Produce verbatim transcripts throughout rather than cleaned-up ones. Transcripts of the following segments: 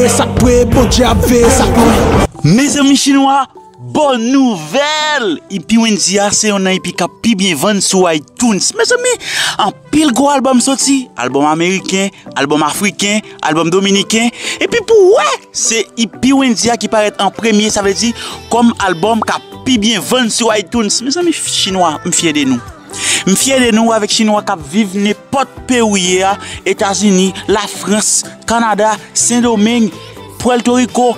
E sa k pre, Bondye ap veye sa k lwen. Mezanmi chinwa, bon nouvèl! Ipi Wendyy a se yonn nan ipi k ap pi byen vann sou iTunes. Mezanmi, anpil gwo albòm soti, albòm ameriken, albòm afriken, albòm dominiken. Epi pou wè, se ipi Wendyy a ki parèt an premye, sa vle di kòm albòm k ap pi byen vann sou iTunes. Mezanmi, chinwa, m fyè de nou. M fyè de nou avèk chinwa k ap viv nenpòt peyi w ye a, Etazini, Lafrans, Kanada, Sendomeng, Pwèltoriko,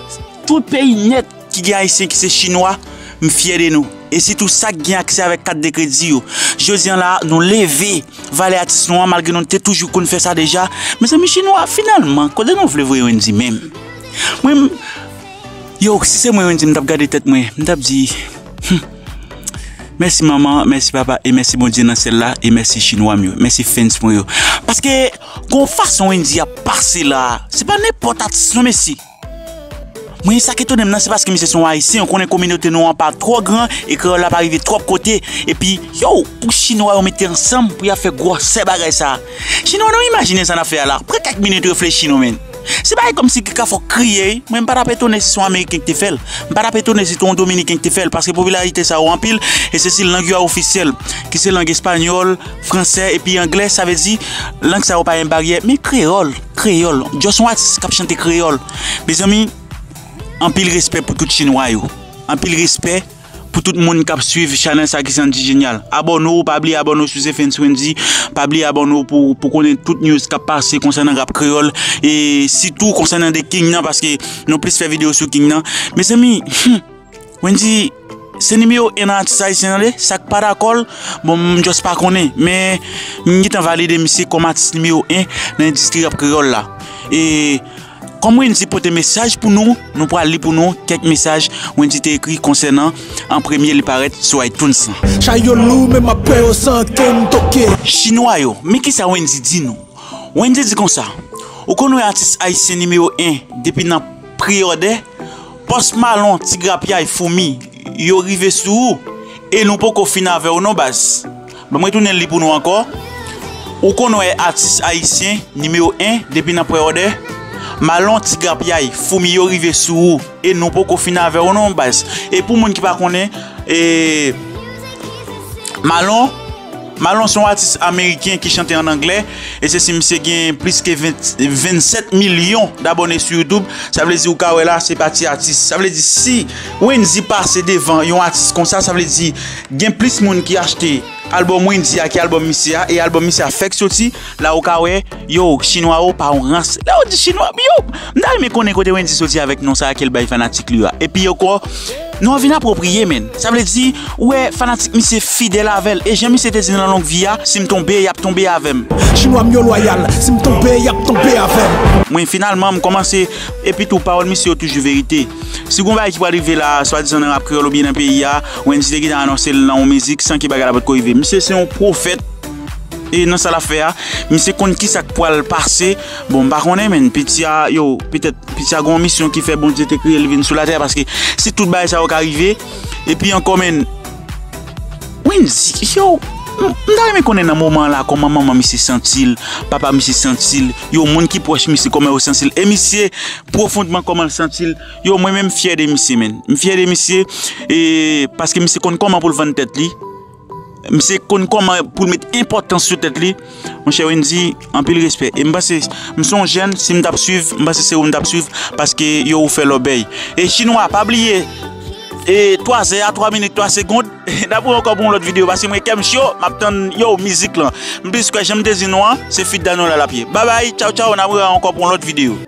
tout peyi nèt ki gen ayisyen ki se chinwa, m fyè de nou. E sitou sa k gen aksè avèk kat de kredi yo. Jodi an la, nou leve valè atis nou an, malgre nou te toujou konn fè sa deja. Mezanmi chinwa, finalman, kote nou vle voye Wendyy menm? Mwen, m- yo, si se mwen Wendyy, m t ap gade tèt mwen, m t ap di, hmm, mèsi manman, mèsi papa, e mèsi Bondye nan syèl la, e mèsi chinwa m yo, mèsi fans mwen yo. Paske, gon fason Wendyy ap pase la, se pa nenpòt atis non mesye. Mwen sa k etone m nan se paske misye se yon ayisyen, ou konnen kominote nou an pa twò gran e kreyòl la pa rive twòp kote. Epi, yo, pou chinwa yo mete ansanm pou y ap fè gwòsè bagay sa. Chinwa nou imajine sa n ap fè a la, pran kèk minit reflechi non men. Se bagay kòmsi ki ka fè w kriye wi. Mwen m pa t ap etone si se yon ameriken ki te fè l. M pa t ap etone si se yon dominiken ki te fè l, paske popilarite sa yo anpil, e se si lang yo a ofisyèl, ki se lang espanyòl, fransè epi anglè, sa vle di lang sa yo pa gen baryè, men kreyòl, kreyòl, just yon atis k ap chante kreyòl. Mezanmi, anpil respè pou tout chinwa yo. Anpil respè pou tout moun k ap swiv chanèl sa ki se Andy Genial. Abòne w, pa bliye abòne w si w se fans Wendyy. Pa bliye abòne w pou, pou konnen tout news k ap pase konsènan rap kreyòl. E sitou konsènan The King nan, paske nou plis fè videyo sou King nan. Mezanmi, hmm, Wendyy, se nimewo en nan atis ayisyen tande. Sa k pa dakò l, bon, m just pa konnen. Men, m gentan valide misye kòm atis nimewo en nan endistri rap kreyòl la. E kòm Wendyy pote mesaj pou nou, nou pral li pou nou kèk mesaj Wendyy te ekri konsènan an premye li parèt sou iTunes lan. Chay yo lou, men m ap pè yo san ke m toke. Chinwa yo, men kisa Wendyy di nou? Wendyy di konsa, ou konn wè atis ayisyen nimewo en depi nan pre-order, Post Malone, Ti Grapyay, Foumi, yo rive sou ou, e nou poko fin avè w non baz. Ban m retounen li pou nou ankò. Ou konn wè atis ayisyen nimewo en depi nan pre-order, Malone, Ti Grapyay, Foumi yo rive sou ou, e nou poko fin avè w non baz. E pou moun ki pa konnen, e Malon, Malon se yon atis ameriken ki chante an anglè, e se si misye gen plis ke ven, vennsèt milyon dabòne sou YouTube, sa vle di ou ka wè la se pa ti atis. Sa vle di si Wendyy pase devan yon atis konsa, sa vle di gen plis moun ki achte albòm Wendyy a ki albòm misye a, e albòm misye a fèk soti, la ou ka wè, yo, chinwa yo pa yon rans. Lè yo di chinwa, yo, m ta renmen konnen kote Wendyy soti avèk non sa a ke l bay fanatik li yo a. Epi ankò, nou an vin apwopriye, menn. Sa vle di, ou wè, fanatik misye fidèl avè l. E jan misye te di nan long vi a, si m tonbe, y ap tonbe avè m. Chinwa m yo lwayal, si m tonbe, y ap tonbe avè m. Mwen, finalman, m kòmanse, epi tou, pawòl misye yo toujou verite. Si gon bagay ki pral rive la, swadizan nan rap kreyòl oubyen nan peyi a, Wendyy te gentan anonse l nan yon mizik san ke bagay la potko rive. Misye se yon pwofèt, e nan sa l ap fè a, misye konn kisa k pral pase. Bon, m pa konnen, menn, piti a, yo, petèt, piti a gon misyon ki fè Bondye te kreye l vin sou latè, paske si tout bagay sa yo ka rive, epi ankò, menn, Wendyy, yo, m, m ta renmen konnen nan moman la kòman manman misye santi l, papa misye santi l, yo, moun ki pwòch misye kòman yo santi l, e misye pwofondman kòman l santi l. Yo, mwen menm m fyè de misye, menn. M fyè de misye, e, paske misye konn kòman pou l vann tèt li. Misye konn kòman pou l met enpòtans sou tèt li. Monchè Wendyy, anpil respè. E m panse, m se yon jèn, si m t ap swiv, m panse se ou m t ap swiv, paske yo ou fè lòbèy. E chinwa, pa bliye, e twazè a twa minit twa segond, n ap wè ankò pou yon lòt videyo, paske mwen kè m cho, m ap tann, yo, mizik lan. M plis kwè jan m te di nou an, se feat Danola l ap ye. Babay, tchaw tchaw, n ap wè ankò pou yon lòt videyo.